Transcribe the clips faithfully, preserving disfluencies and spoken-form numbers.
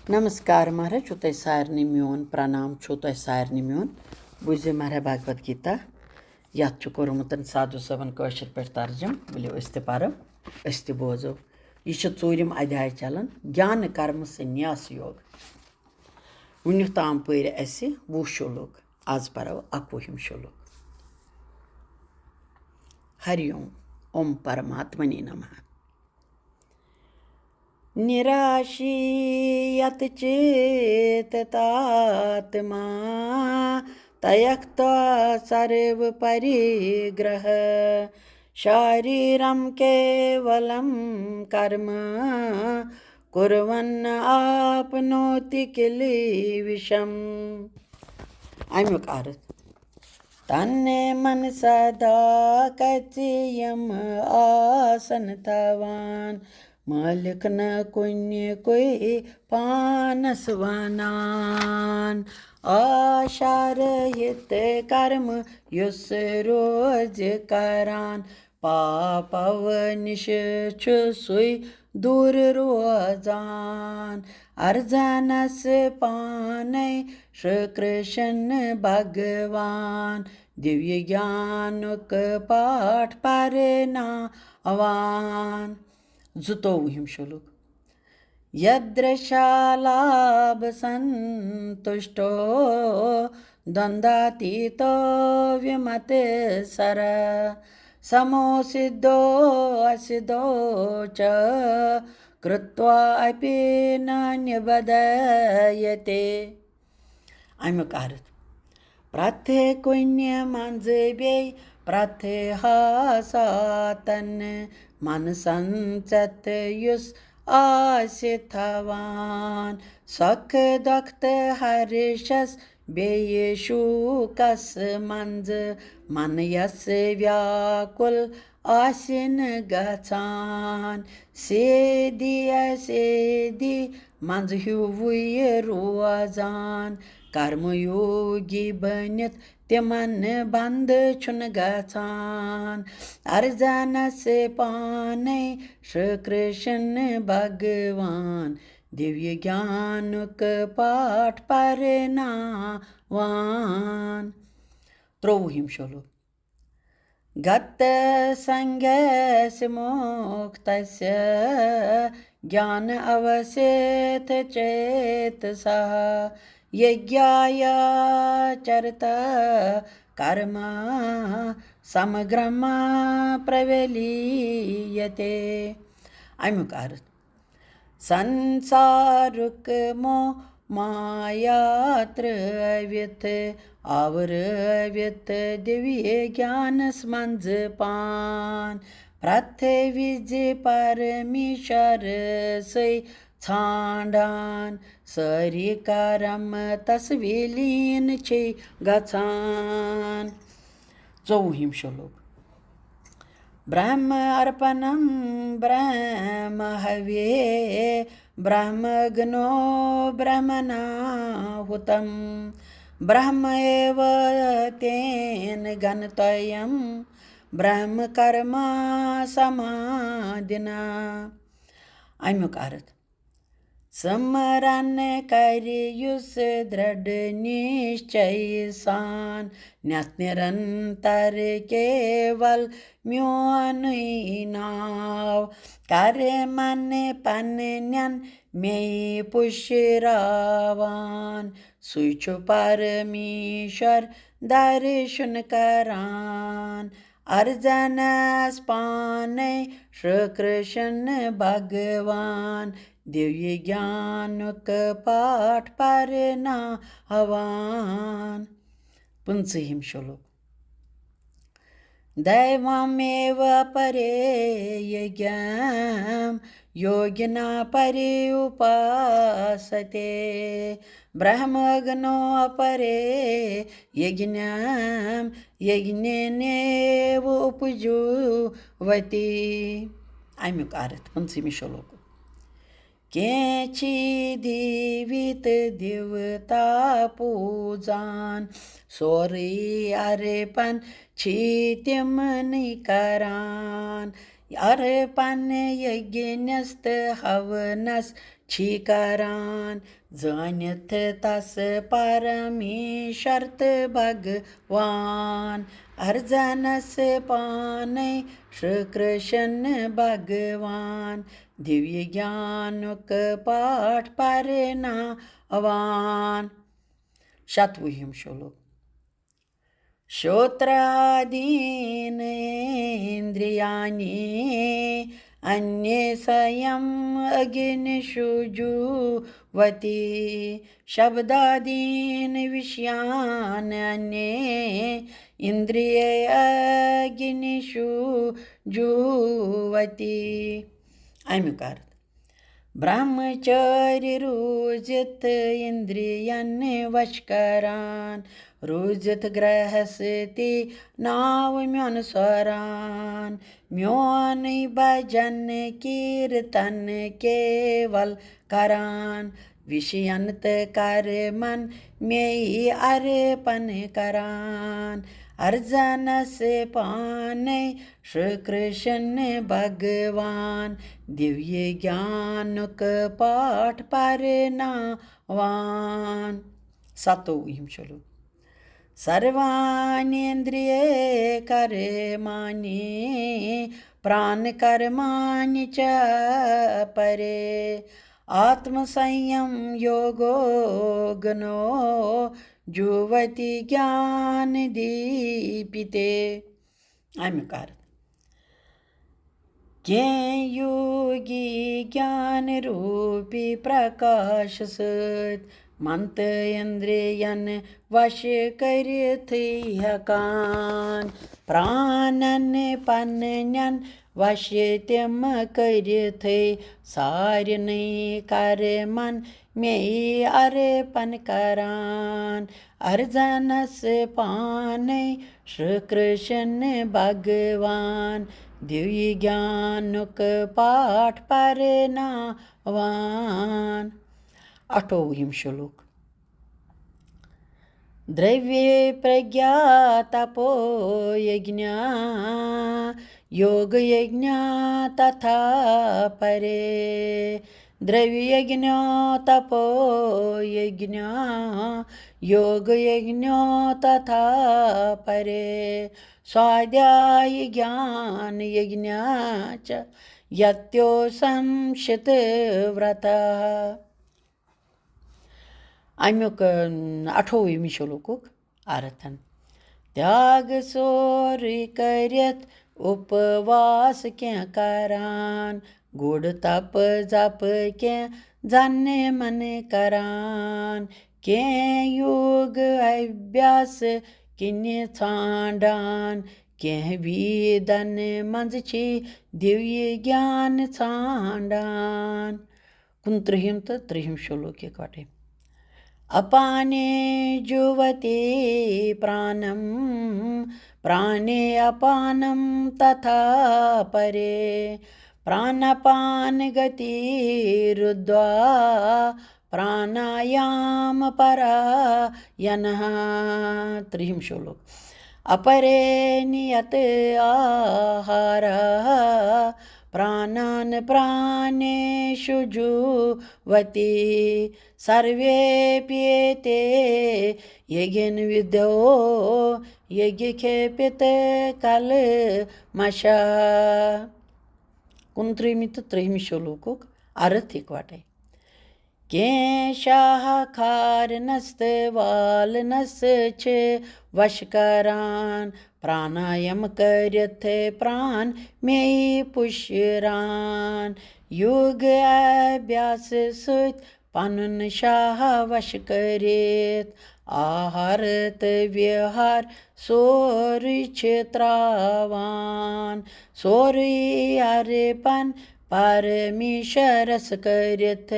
نمسکار مہراہ چھُ تۄہہِ سارنٕے میون، پرنام چھُ تۄہہِ سارنٕے میون۔ بوٗزِو مہراہ بھگوت گیتا، یَتھ چھُ کوٚرمُت سادھو صٲبن کٲشِر پٲٹھۍ ترجمہٕ۔ ؤلِو أسۍ تہِ پرو، أسۍ تہِ بوزو۔ یہِ چھُ ژوٗرِم ادھیاے چلان، گیان کرم سنیاس یوگ۔ وُنیُک تام پٔرۍ اَسہِ وُہ شلوک، آز پرو اکوُہِم شلوک۔ ہری اوم، اوم پرماتمنے نمہ۔ निराशीयतचेततात्मा त्यक्त्वा सर्वपरिग्रह शारीरं केवलं कर्म कुर्वन्नाप्नोति किल्बिषम्। اَمیُک عرض۔ تنہٕ من سدا کژِ یِم آسن تھاوان، مٲلِک نہٕ کُنہِ کُے پانس ونان۔ آشارہِت کرم یُس روزِ کران، پاپو نِش چھُ سُے دوٗر روزان۔ ارزانس پانے شری کرشن بھگوان، دیویہ گیانُک پاٹھ پرناوان۔ زٕتووُہِم شلوک۔ یدرشالابھسنتُشٹو دُونداتی تو وِمتسرا، سمو سِدھو اسِدھو چ کرتوا اپی نہ نبدھیتے۔ اَمیُک عرض۔ پرٛتھے کُنہِ منٛزٕ بیٚیہِ پرٛتھے ہا ساتن، من سنژت یُس آسہِ تھاوان، سۄکھٕ دۄکھٕ تہٕ ہرشس بیٚیہِ شوکس منٛزٕ، من یس ویاکُل آسہِ نہٕ گژھان۔ سیدھی اسیدھی منٛز ہیوٗوٕے روزان، کرم یوگی بٔنِتھ تِمن بنٛد چھُنہٕ گژھان۔ ارزانس پانے شری کرشن بھگوان، دیویہ گیانُک پاٹھ پرناوان۔ ترٛۆوُہِم شلوک۔ گت سنگس موکتس گیان اوستھت چیتسا، یجنیا چرت کرم سمگرم پرولیتے۔ اَمیُک عرض۔ سنسارُک موہ مایا ترٲوِتھ، آورٲوِتھ دیویہ گیانس منٛز پان۔ پرٛتھے وِزِ پرمیشورسٕے ژھانٛڈان، سٲری کرم تس وِلیٖن چھِ گژھان۔ ژوٚوُہِم شلوک۔ برہم ارپنم برہم ہوے، برہم گنو برہمناہُتم، برہم ایو تین گنتویم، برہم کرما سمادھنا۔ اَمیُک عرض۔ سمرن کرِ یُس درڑھ نشچے سان، نِتھ نِرنتر کیول میونُے ناو۔ کرِ من پننٮ۪ن مے پُشراوان، سُے چھُ پرمیشور درشن کران۔ ارزنس پانے شری کرشن بھگوان، دیویہ گیانُک پاٹھ پرناوان۔ پٕنٛژٕہِم شلوک۔ दैवमेव अपरे यज्ञं योगिना पर्युपासते। ब्रह्मगणो अपरे यज्ञं यज्ञेनेव उपजीवति। اَمیُک عرض، پٕنٛژٕہمہِ شلوکُک۔ کینٛہہ چھی دیٖوی تہٕ دیوتا پوٗزان، سورُے ارپن چھی تِمنٕے کران۔ ارپن یجنس تہٕ ہونس چھی کران، زٲنِتھ تس پرمیشور تہٕ بھگوان۔ ارزنس پانے شری کرشن بھگوان، دیویہ گیانُک پاٹھ پرناوان۔ شتوُہِم شلوک۔ شوترادین اندریانی انیہ سیم اگنیشو جوتی۔ شبدادین وشیان انیہ اندریہ اگنیشو جوتی۔ امیُک ارتھ۔ برہمچاری روٗزِتھ اندرین وش کران، روٗزِتھ گرہستی ناو میون سوران۔ میونُے بھجن کیرتن کیول کران، وشین تہٕ کرمن مے ارپن کران۔ ارزنس پانے شری کرشن بھگوان، دیویہ گیانُک پاٹھ پرناوان۔ ستووُہِم شلوک۔ سروانی اندریہ کرمانی پران کرمانی چ پرے، آتم سیم یوگو گنو جوتی گیان دیپتے۔ امیُک ارتھ۔ کینٛہہ یوگی گیان روٗپی پرکاش سۭتۍ من تہٕ اندرین وش کٔرِتھٕے ہٮ۪کان۔ پرانن پننٮ۪ن وش تِم کٔرِتھٕے سارنٕے کرمن مے ارپن کران۔ ارزنس پانے شری کرشن بھگوان، دیویہ گیانُک پاٹھ پرناوان۔ اٹھووُہِم شلوک۔ درویہ پرگیا تپو یجنا یوگ یجنا تتھا پرے۔ درویہ یجنا تپو یجنا یوگ یجنا تتھا پرے۔ سوادھیای گیان یجنا چ یتیو سمشت ورتہ۔ امیُک، اۭں، اٹھووُہمہِ شلوکُک ارتھن۔ تیاگ سورُے کٔرِتھ اُپواس کینٛہہ کران، گُر تپ زپ کینٛہہ زنہٕ من کران، کینٛہہ یوگ ابھیاس کِنہِ ژھانڈان، کینٛہہ ویدن منٛز چھی دیویہ گیان ژھانڈان۔ کُنترٕہِم تہٕ ترٕٛہِم شلوک یکوٹے۔ اپانے جوتی پرانم، پرانے اپانم تتھا پرے، پراناپان گتی رُدھوا پرانایام پراینہ۔ ترٕٛہِم شلوک۔ اپرے نیت آہارہ پرانان پرانیشو جوتی، سروے پیتے یگن ودھو یگ کھپت کلمشہ۔ کُنترٕٛہمہِ تہٕ ترٕٛہِمہِ شلوکُک ارتھ یکوٹے۔ کینٛہہ شاہ کھارنس تہٕ والنس چھِ وش کران، پرانایم کٔرِتھ پران مے پُشران۔ یوگ ابھیاس سۭتۍ پنُن شاہ وش کٔرِتھ، آہار تہٕ وِہار سورُے چھِ تراوان۔ سورُے ارپن پرمیشورس کٔرِتھ،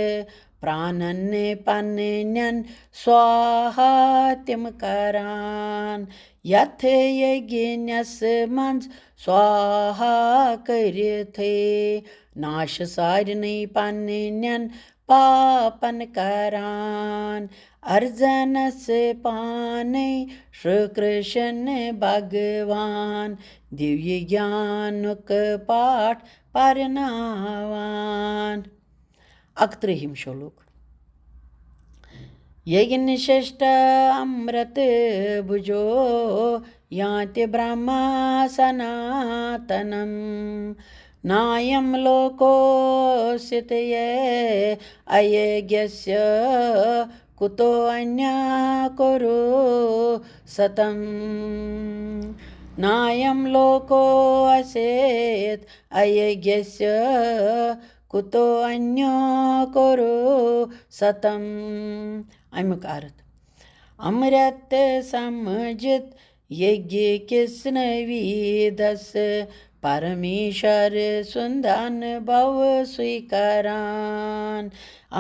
پرانن پننٮ۪ن سواہا تِم کران۔ یتھ یگنس منٛز سواہا کٔرِتھٕے، ناش سارنٕے پننٮ۪ن پاپن کران۔ ارزنس پانے شری کرشن بھگوان، دیویہ گیانُک پاٹھ پرناوان۔ اکترٕہِم شلوک۔ یجنششٹھ امرت بھجو یانتی برہما سناتنم۔ نایم لوکو ستیہ ایگیسیہ کتو انیہ کرو ستم۔ نایم لوکو اسیت ایگیسیہ کتو انیہ کرو ستم۔ امیُک ارتھ۔ امرت سمجھت یجنہ کس نویدس پرمیشور سند انبھو سویکاران۔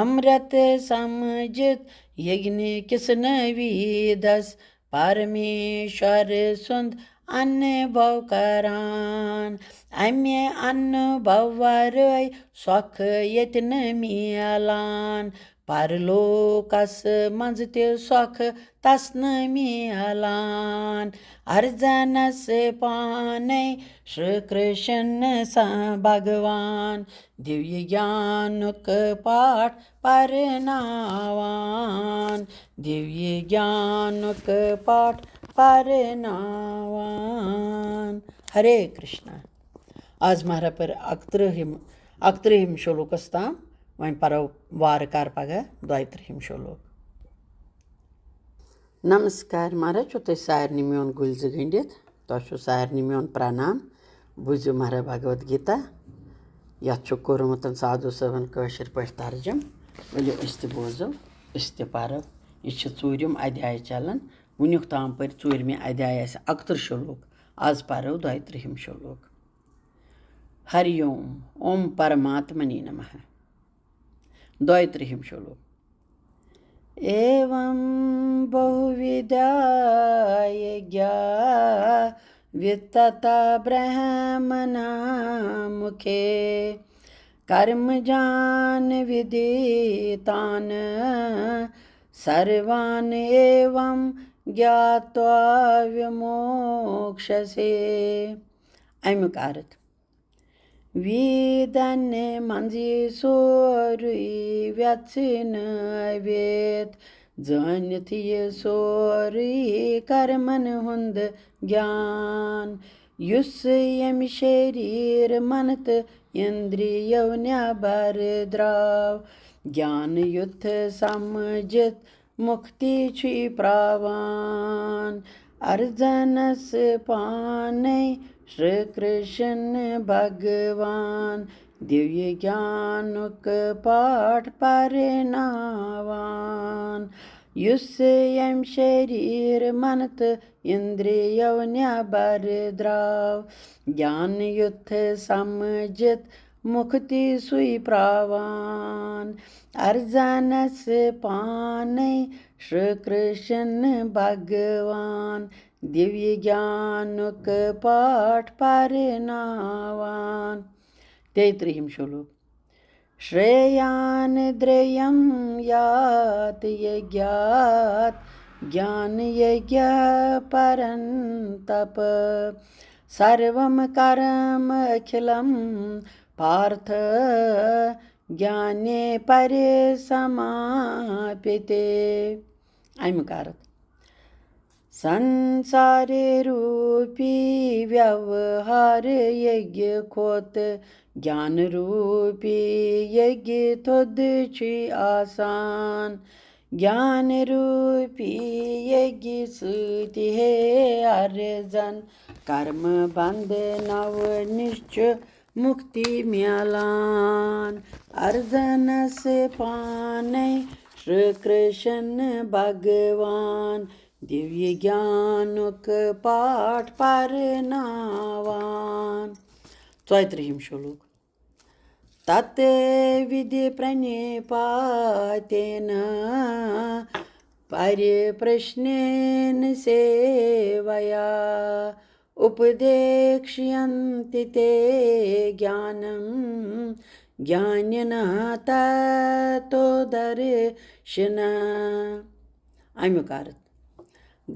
امرت سمجھت یجنہ کس نویدس پرمیشور سند انبھو کران۔ امہِ انبھو ورٲے سۄکھ ییٚتہِ نہٕ میلان، پرلوکس منٛز تہِ سۄکھ تس نہٕ میلان۔ ارزنس پانے شری کرشن س-، بھگوان دیویہ گیانُک پاٹھ پرناوان، دیویہ گیانُک پاٹھ پرناوان۔ ہرے کرشنا۔ آز مہرا پر اکترہم، اکترہم شلوکس تام، وۄنۍ پرو وارٕ کار پگاہ دۄیہِ ترٕہِم شلوک۔ نمسکار، مہرا چھُو تۄہہِ سارنٕے میون گُلۍ زٕ گٔنٛڈِتھ۔ تۄہہِ چھُو سارنٕے میون پرنام۔ بوٗزِو مہرا بھگوت گیتا۔ یَتھ چھُ کوٚرمُت سادھو صٲبن کٲشِر پٲٹھۍ ترجم۔ ؤلِو أسۍ تہِ بوزو، أسۍ تہِ پرو۔ یہِ چھِ ژوٗرِم ادھیاے چلان۔ وٕنیُک تام پٔرۍ ژوٗرمہِ ادھیایہِ اَسہِ اکترٕہ شلوک۔ آز پرو دۄیہِ ترٕہِم شلوک۔ ہری اوم، اوم پرماتمنے نمہ۔ دۄیہِ ترٕہِم شلوک۔ ایوم بہووِدھا یجنہ وتتا برہمنا مکھے، کرمجان ودیتان سروان ایوم گیاتوا وموکشسے۔ امیُک ارتھ۔ ویدن منٛز یہِ سورُے ویژھنٲوِتھ، زٲنِتھ یہِ سورُے کرمن ہُنٛد گیان، یُس ییٚمہِ شریٖر من تہٕ اِندرِیو نٮ۪بر درٛاو۔ گیان یُتھ سمجھِتھ مُکتی چھُے پراوان۔ ارزنس پانے شری کرشن بھگوان، دیویہ گیانُک پاٹھ پرناوان۔ یُس ییٚمہِ شریٖر من تہٕ اِندرِیو نٮ۪بر درٛاو۔ گیان یُتھ سمجھِتھ مُکتی سُے پراوان۔ ارزنس پانے شری کرشن بھگوان، دیویہ گیانُک پاٹھ پرناوان۔ تیٚیہِ ترٕہِم شلوک۔ شریان دریم یات یجنات گیان یجنہ پرنتپ، سروم کرم اکھلم پارتھ گیانے پرے سماپتے۔ امیُک ارتھ۔ سنسارے روٗپی ویوہار یجنہ کھۄتہٕ گیان روٗپی یجنہ تھوٚد چھُے آسان۔ گیان روٗپی یجنہ سۭتۍ ہے ارزن کرم بند نو نِش چھُ مُکتی میلان۔ ارزنس پانے شری کرشن بھگوان، دیویہ گیانُک پاٹھ پرناوان۔ ژۄیہِ ترٕہِم شلوک۔ تت ودی پرنپاتین پرپرشنین سیویا اپدیکشینتی تے گیانم گیانینہ تتو درشنہ۔ امیُک ارتھ۔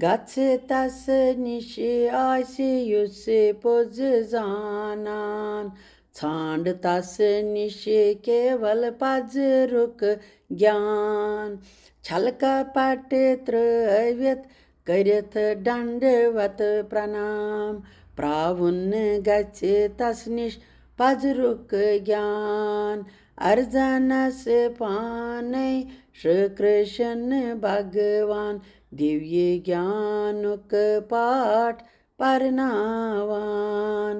گژھ تس نِش آسہِ یُس پوٚز زانان، ژھانٛڈ تس نِش کیول پزرُک گیان۔ چھلکہٕ پٹہٕ ترٲوِتھ کٔرِتھ ڈنڈوت پرنام۔ پراوُن گژھِ تس نِش پزرُک گیان۔ ارزنس پانے شری کرشن بھگوان، دیوی گیانُک پاٹھ پرناوان۔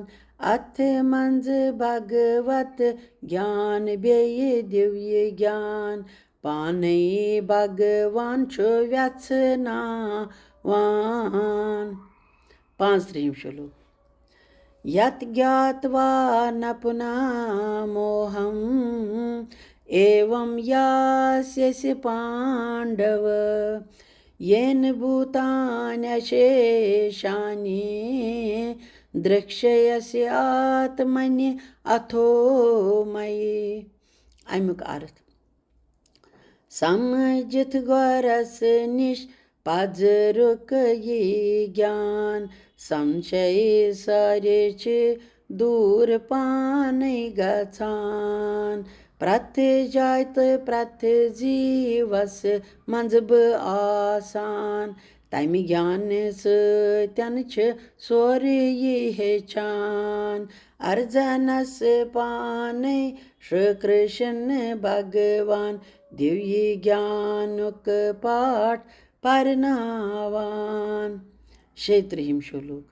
اتھ منٛز بھگوت گیان بیٚیہِ دیوی گیان، پانے بھگوان چھُ ویژھناوان۔ پانٛژترٕٛہِم شلوک۔ یت گیاتوا نہ پُنا موہم ایوم یاسیسی پانڈو، یین بھوتانی اشیشانی درکشیسی آتمنی اتھو مئی۔ امیُک ارتھ۔ سمجھتھ گورس نِش پزرُک یہِ گیان، سنشے سارے چھِ دوٗر پانے گژھان۔ پرٛتھ جایہِ تہٕ پرٛتھ زیٖوس منٛز بہٕ آسان، تمہِ گیانہٕ سۭتۍ چھِ سورُے یہِ ہیٚچھان۔ ارزنس پانے شری کرشن بھگوان، دیوی گیانُک پاٹھ پرناوان۔ شیٚیہِ ترٕٛہِم شلوک۔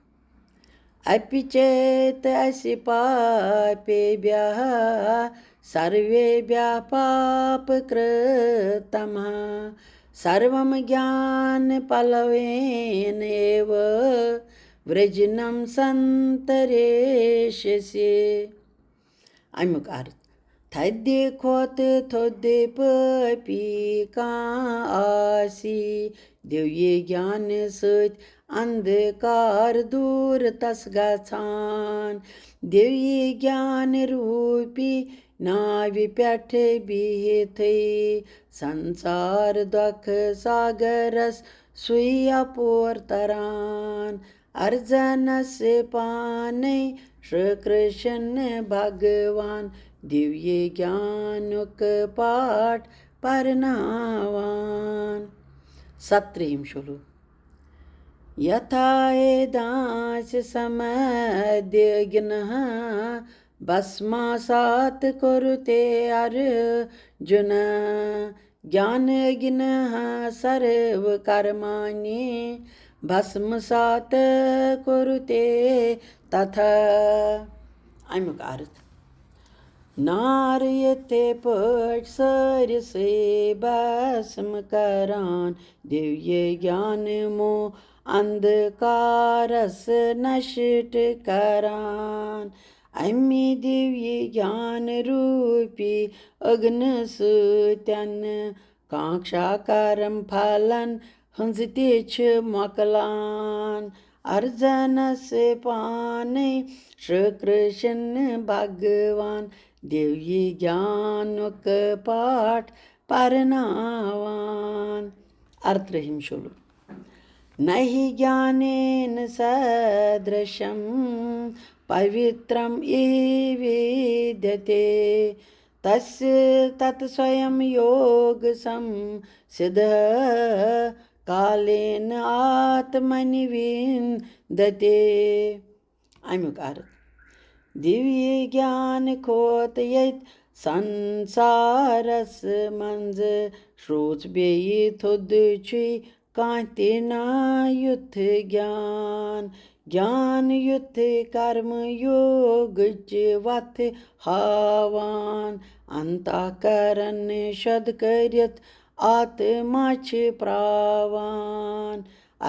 اپی چیت اسی پاپیبھیہ سرویبھیہ پاپ کرتمہ، سروم گیان پلوین ایو ورجنم سنتریشسی۔ امیُک ارتھ۔ تھدِ کھۄتہٕ تھوٚد پٲپی کانٛہہ آسی، دیوی گیانہٕ سۭتۍ اندھکار دوٗر تس گژھان۔ دیوی گیان روٗپی ناوِ پٮ۪ٹھ بِہِتھٕے سنسار دۄکھٕ ساگرس سُے اپور تران۔ ارزنس پانے شری کرشن بھگوان، دیوی گیانُک پاٹھ پرناوان۔ سترٕٛہِم شلوک۔ یتھا ایدانس سمادگنہ بھسمسات کروتے ارجنہ، گیانگنہ سرو کرمانی بھسمسات کروتے تتھا۔ امیُک ارتھ۔ نار یِتھے پٲٹھۍ سٲرسٕے بھسم کران، دیوی گیان مو اندھکارس نشٹ کران۔ امی دیوی گیان روٗپی اگنہٕ سۭتٮ۪ن کانٛکشا کرم پھلن ہٕنٛز تہِ چھِ مۄکلان۔ ارزنس پانے شری کرشن بھگوان، دیوی گیانُک پاٹھ پرناوان۔ ارترٕٛہِم شلوک۔ نہ ہی گیانین سدرشم پوترم اِو ودیتے، تس تت سویم یوگ سم سدھ کالین آتمنی وندتے۔ امیُک ارتھ۔ دیوی گیان کھۄتہٕ ییٚتہِ سنسارس منٛز شروٗژ بیٚیہِ تھوٚد چھُے کانٛہہ تہِ نا یُتھ گیان۔ گیان یُتھ کرم یوگٕچ وتھ ہاوان، انتہ کرن شد کٔرِتھ آتما چھِ پراوان۔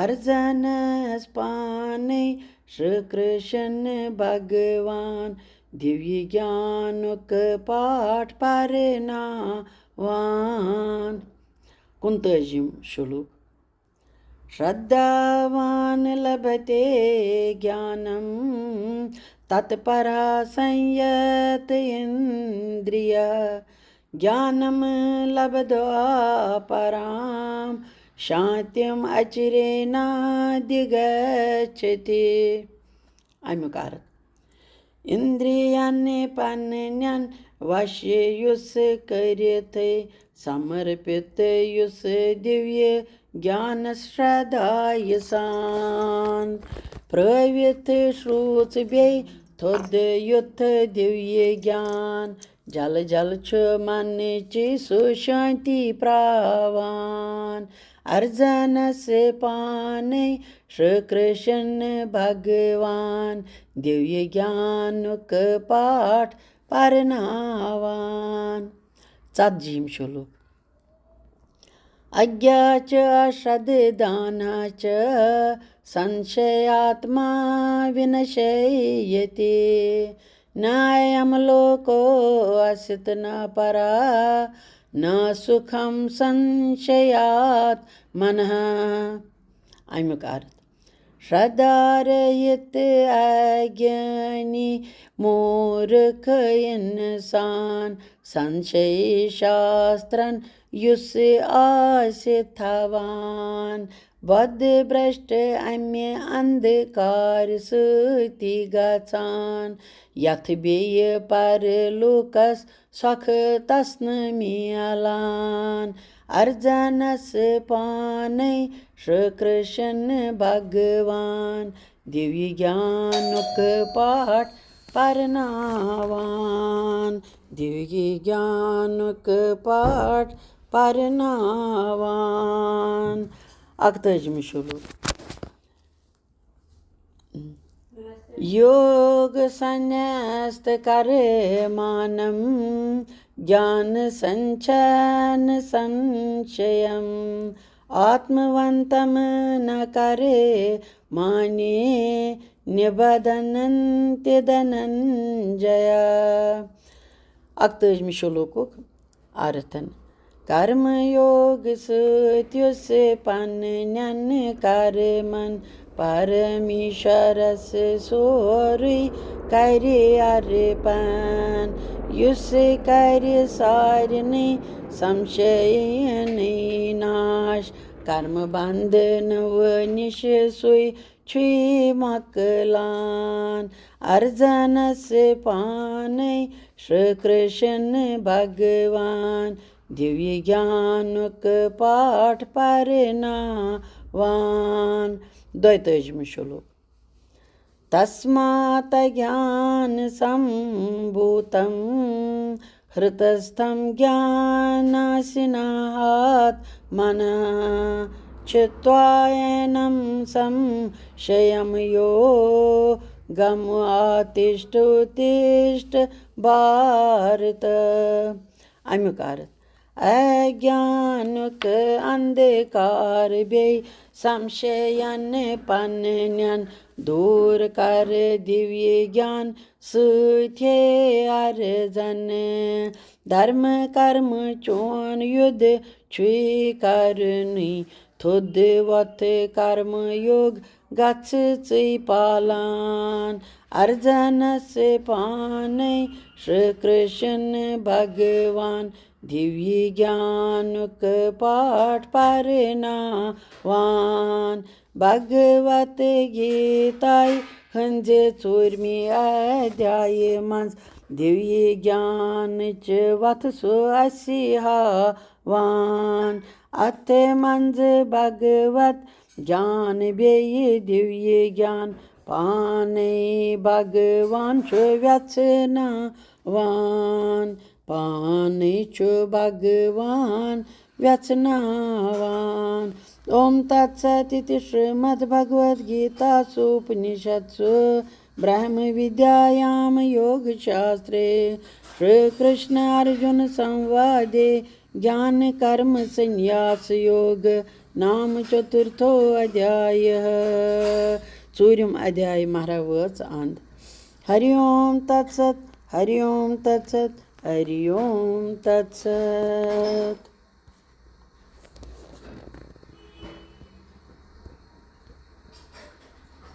ارزنس پانے شری کرشن بھگوان، دیوی گیانُک پاٹھ پرناوان۔ کُنتٲجِم شلوک۔ شردھاوان لبھتے گیانم تتپرا سنیت اندریہ، گیانم لبھتوا پرام شانتیم اچرینادھگچھتی۔ امیُک ارتھ۔ اندرین پننٮ۪ن وش یُس کٔرِتھ، سمرپت یُس دیویہ گیانس شردایہِ سان۔ پرٲوِتھ شروٗژ بیٚیہِ تھوٚد یُتھ دیویہ گیان، جل جل چھُ منچی سُہ شانتی پراوان۔ ارزنس پانے شری کرشن بھگوان، دیویہ گیانُک پاٹھ پرناوان۔ ژتجیٖم شلوک۔ اگیا چ اشردھ دانا چ، سنشیاتما ونشیتی۔ نایم لوکو اسیت نہ پرا، نہ سکھم سنشیات منہ۔ امیُک ارتھ۔ شردھا رہت اگیانی مورکھ انسان، سنشے شاسترن یُس آسہِ تھاوان۔ بد برشٹ امہِ اندھکار سۭتی گژھان، یتھ بیٚیہِ پرلوکس سۄکھ تس نہٕ میلان۔ ارزنس پانے شری کرشن بھگوان، دیویہ گیانُک پاٹھ پرناوان، دیویہ گیانُک پاٹھ پرناوان۔ اکتٲجِم شلوک۔ یوگ سنست کرمانم، گیان سنچن سنشیم، آتمونتم نہ کرے مانی نبدننتی دھننجیا۔ اکتٲجِم شلوکُک ارتھن۔ کرم یوگ سۭتۍ یُس پننٮ۪ن کرمن پرمیشورس سورُے کرِ ارپن، یُس کرِ سارنٕے سمشینٕے ناش۔ کرم بندھنو نِش سُے چھُے مۄکلان۔ ارزنس پانے شری کرشن بھگوان، دیویہ گیانُک پاٹھ پرناوان۔ دۄیتٲجِم شلوک۔ تسمات گیان سمبھوتم ہرتستھم گیاناسناہات منہ، چھتوا اینم سمشیم یوگم آتشٹھ اتشٹھ بھارت۔ امیُک ارتھ۔ اگیانُک اندھکار بیٚیہِ سمشین پننٮ۪ن دوٗر کر دیویہ گیان سۭتۍ ہے ارزن۔ دھرم کرم چون یُدھ چھُے کرنٕے، تھوٚد وۄتھ کرم یوگ گژھ ژٕے پالان۔ ارزنس پانے شری کرشن بھگوان، دیویہ گیانُک پاٹھ پرناوان۔ بھگوت گیتایہِ ہٕنزِ ژوٗرمہِ ادھیایہِ منز دیویہ گیانٕچ وتھ سُہ اَسہِ ہاوان۔ اتھ منز بھگوت گیان بیٚیہِ دیویہ گیان، پانے بھگوان چھُ ویژھناوان، پانے چھُ بھگوان ویژھناوان۔ اوم تت ست اِتی شریمد بھگوت گیتا سُ اُپنِشد سُ برہم ودیایام یوگ شاسترے شری کرشن ارجن سنوادے گیان کرم سنیاس یوگ نام چترتھو ادھیایہ۔ ژوٗرِم ادھیایہِ مہرا وٲژ اند۔ ہری اوم تت ست، ہری اوم تت ست، ہری اوم تت ست۔